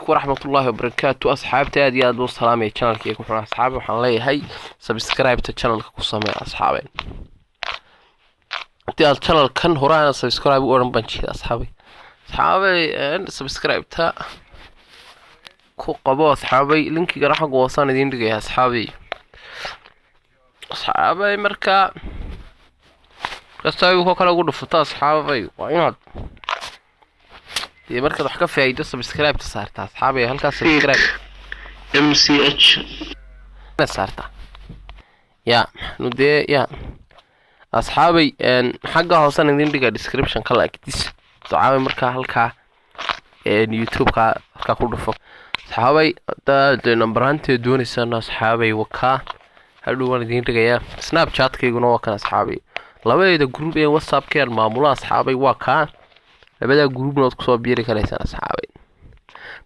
Calaykum waraxmatullaahi wabarakaatu. Asxaabta, aad iyo aad buu salaamaya. Channelkayga ku xun, asxaabe, waxaan leeyahay subscribe-ta channelka ku samee. Asxaabe, intii aad channelkan hore aan subscribe u odhan baan jeeda. Asxaabay, asxaabay, subscribe-ta ku qabo. Asxaabay, linkigana xagga hoosaan idiin dhigaya. Asxaabay, asxaabay, marka markasta ko kale ugu dhufato, asxaabay, waa inaad dee markaad wax ka faa'iido subscribe-ta saarta. Asxaabay, halkaas subscribe MCH saarta ya nu dee ya. Asxaabay, xagga hoosaan idiin dhiga description ka like this. Asxaabay, markaa halkaa YouTube-ka halkaa ku dhufo. Asxaabay, haddaad nambaraanteed dooneysaan, asxaabay, wakaa hadhow waan idiin dhigayaa. Snapchat-kayguna waa kan. Asxaabay, labadeeda group ee WhatsAppkeen maamulo, asxaabay, waa kaa. Labadaa groupna waad kusoo biiri karaysaan. Asxaabay,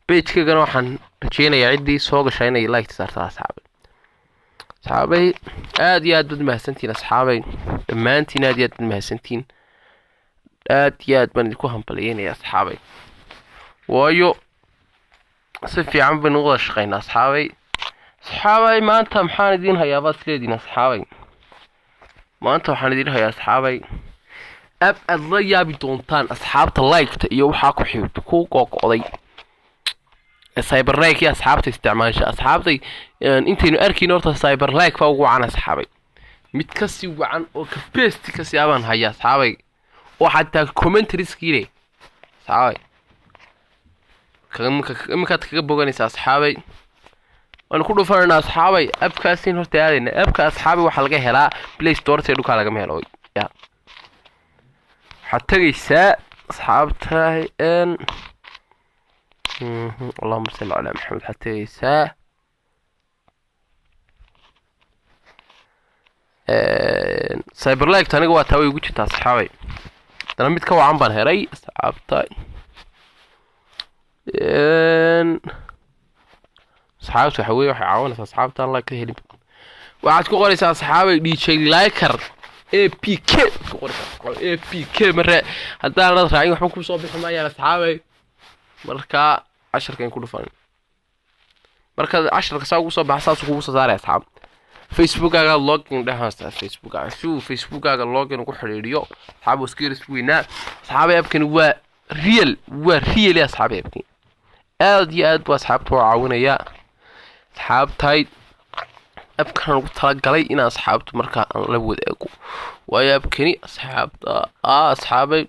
pagekaygana waxaan rajeynayaa ciddii soo gashaa inay like saarta. Asxaabay, asxaabay, aad iyo aad baad mahadsantihiin. Asxaabay, dhammaantiin aad iyo aad baad mahadsantihiin. Aad iyo aad baan idinku hambalyeynaya, asxaabay, waayo si fiican baynu wada shaqeynaa. Asxaabay, asxaabay, maanta maxaan idiin hayaa baad isleediin? Asxaabay, maanta waxaan idiin hayaa, asxaabay, app aad la yaabi doontaan. Asxaabta like-ta iyo waxaa ku xigta ku googo'day cyber like iyo asxaabta isticmaasha. Asxaabtay, intaynu arkayno horta cyber like baa ugu wacan. Asxaabay, mid kasii wacan oo ka best kasii abaan haya, asxaabay, oo xataa commentarieskiile, asxaabay, iminkaad kaga boganaysa. Asxaabay, waanu ku dhufanaynaa. Asxaabay, appkaasin horta aadayna. Appka, asxaabay, waxaa laga helaa Play Store, see dhulkaa lagama helo. Ya waxaad tegaysaa, asxaabta, n allahuma salli calaa Maxamed, waxaad tegaysaa cyberlike. Aniga waa taa, way ugu jirtaa, asxaabay. Haddana mid ka wacan baan helay, asxaabta. Asxaabta, waxa weye waxay caawinaysaa asxaabta aan like ka helin. Waxaad ku qoraysaa, asxaabay, DJ Liker APK ku qoraysaa. APK mare haddaanad raacin, waxba kusoo bixi maayaan, asxaabay. Marka casharka in ku dhufan, markaad casharka saa ugu soo baxa, saasuu kugu soo saaray. Asxaab, Facebookaaga login dhehaysa, Facebookaaga si uu Facebookaaga login ugu xidhiidhiyo. Asxaab, iska yaris weynaa. Asxaabay, appkani waa real, waa real, asxaabay. Appkani aad iyo aad buu asxaabta u caawinayaa. Asxaabtay, appkan ugu talagalay in asxaabtu markaa aan la wadaago, waayo appkani asxaabta, asxaabay,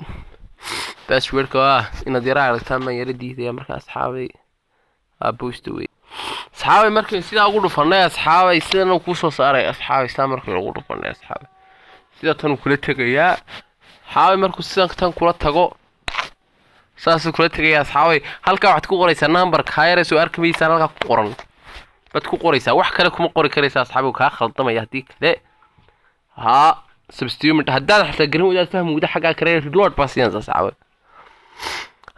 passwordka ah inaad yara aragtaan baan yara diidaya. Marka, asxaabay, boosta wey. Asxaabay, markay sidaa ugu dhufanay, asxaabay, sidan uu kuusoo saaray. Asxaabay, sidaa markay ugu dhufanay, asxaabay, sida tan uu kula tegayaa. Asxaabay, markuu sidan tan kula tago, saasuu kula tegaya. Asxaabay, halkaa waxaad ku qoraysaa numberka hayare soo arki maysaan. Halkaa ku qoran baad ku qoraysaa, wax kale kuma qori karaysaa, asxaabay, kaa khaldamaya haddii kale. Haa, substitute haddaad xataa garan wadaad, fahmi wada, xaggaa kale reload baa siinaysa. Asxaabay,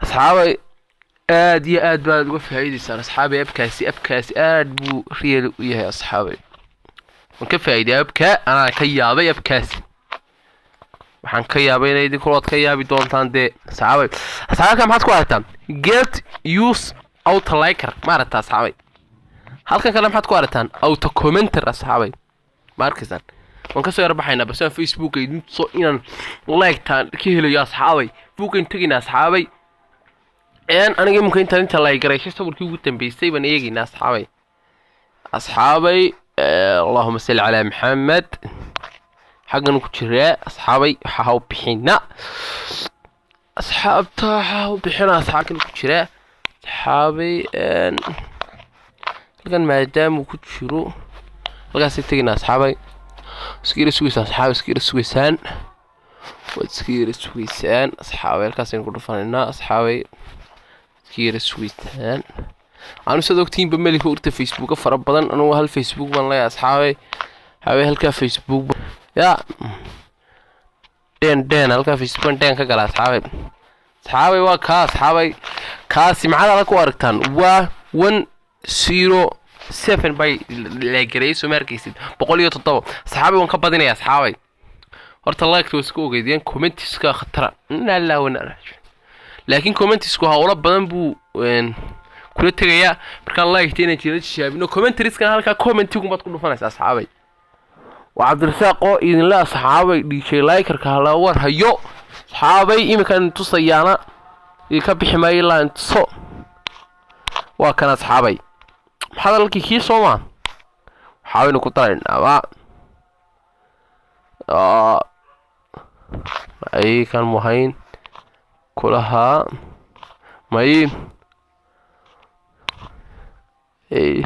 asxaabay, aad iyo aad baad uga faa'iidaysaan. Asxaabay, appkaasi, appkaasi aad buu real u yahay. Asxaabay, waan ka faa'iiday appka, anaa ka yaabay appkaasi. Waxaan ka yaabay inay idinku waad ka yaabi doontaan dee. Asxaabay, asxaabka, maxaad ku aragtaan? Get use auto liker, ma aragtaa? Asxaabay, halkan kale maxaad ku aragtaan? Auto commenter. Asxaabay, ma arkaysaan? Waan kasoo yar baxaynaa bas aan Facebook idin soo inaan like-taan ka helayo. Asxaabay, Facebookayn tegaynaa. Asxaabay, aniga iminka intaan inta like garayshay sawirkii ugu dambeysay baan eegaynaa. Asxaabay, asxaabay, allahuma salli calaa Maxamed, xaggan ku jiraa. Asxaabay, waxaa ha u bixina, asxaabta, waxaa u bixina. Asxaabkan ku jiraa, asxaabay, halkan maadaamuu ku jiro, halkaasay tegaynaa. Asxaabay, iska yara sugaysaan. Asxaabay, iska yara sugaysaan, waad iska yara sugaysaan. Asxaabay, halkaasaynu ku dhufanaynaa. Asxaabay, iska yara sugaysaan. Anu sad ogtiinba melihi horta Facebooka fara badan. Anugu hal Facebook baan leeyahay. Asxaabay, asxaabay, halkaa Facebook ya dhen dhen, halkaa Facebook dhen ka gala. Asxaabay, asxaabay, waa kaa. Asxaabay, kaasi maxaad ala ku aragtaan? Waa 107 bay leegareeyay, soo ma arkaysid? 107. Asxaabay, waan ka badinaya. Asxaabay, horta like waa iska ogeydeen, commentiska khatara, inaa lillahi wa inaa ilaihi raajicuun. Laakiin commentisku howlo badan buu. Kula tegayaa markaa like inaan jira tijaabino. Commentaries-kan halkaa commentigu baad ku dhufanaysaa, asxaabay. Waa Cabdirasaaq oo idinle, asxaabay, DJ Likerka hala war hayo, asxaabay. Iminkaan tusayaana idinka bixi maayo ilaa intuso. Waa kan, asxaabay. Maxaad halkii kii soo maa waxaabaynu ku daraynaaba ay kan muhayn kulahaa may ay.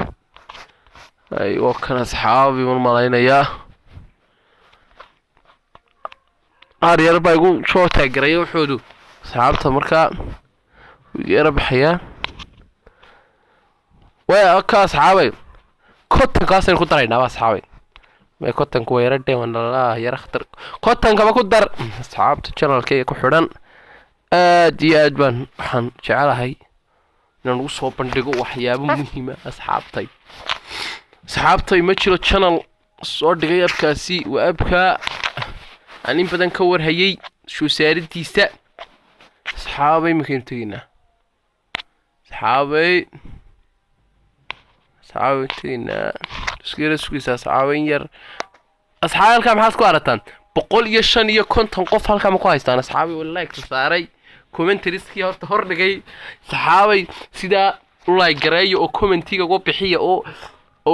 Waa kan, asxaabi, man malaynayaa qaar yar baa igu soo taageraya wuxuudu asxaabta markaa yara baxayaa. Way ka, asxaabay, kotonkaasaynu ku daraynaa, asxaabay. May kotonku waa yara dheemanalaa, yara khatar. Kotonkaba ku dar, asxaabta channelkayga ku xidhan. Aad iyo aad baan waxaan jecelahay inaan ugu soo bandhigo waxyaabo muhiima asxaabtay. Asxaabtay, ma jiro channel soo dhigay app-kaasi. Waa app-ka aan in badan ka warhayay soo saaridiisa, asxaabay. Iminkaynu tegaynaa, asxaabay. Asxaabay, tegaynaa, isku yara sugaysaa, asxaabay, in yar. Asxaabay, halkaa maxaad ku aragtaan? 155 qof halkaa ma ku haystaan, asxaabay? Oo like saaray, commentaries-kii horta hor dhigay, asxaabay. Sidaa u like gareeya oo commentiga uga bixiya oo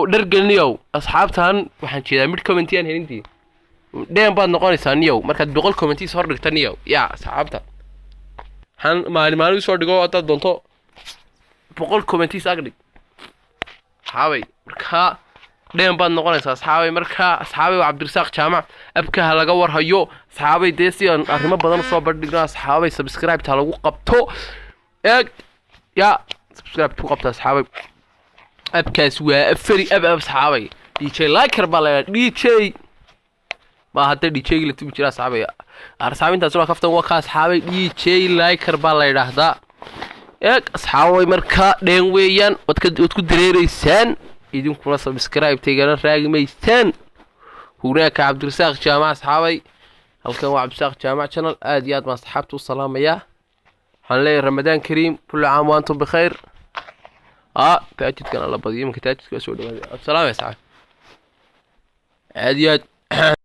dhargelniyow. Asxaabtan waxaan jeedaa mid commenti aan helintii dheen baad noqonaysaa niyow markaad 100 commentiis hor dhigta niyow. Yaa asxaabta, waxaan maalin maalin usoo dhigo, haddaad doonto 100 commentiis ag dhig, asxaabay. Markaa dheen baad noqonaysaa, asxaabay. Markaa, asxaabay, waa Cabdirasaaq Jaamac. App-kaha laga warhayo, asxaabay. Dee si aan arrimo badan usoo bandhigno, asxaabay, subscribe-ta lagu qabto. Eeg yaa subscribe ku qabta, asxaabay. App-kaas waa afari app, asxaabay. DJ Liker baa la DJ ma hadda DJ la tubi jira, asxaabay. Asxaabay, intaas waa kaftan. Waa ka, asxaabay, DJ Liker baa la yidhaahdaa. Eeg, asxaabay, markaa dheen weeyaan. Waad ku dareereysaan idinkuna, subscribe taygana raagi maysaan. Hunaaka Cabdirasaaq Jaamac, asxaabay. Halkan waa Cabdirasaaq Jaamac channel. Aad iyo aad baan asxaabta u salaamayaa. Waxaan leeyahay ramadaan kariim, kullu caam wa antum bikhayr. Taajidkan alla badiyo. Iminka taajidka waa soo dhawaaday. Asalaam, asxaab, aad iyo aad.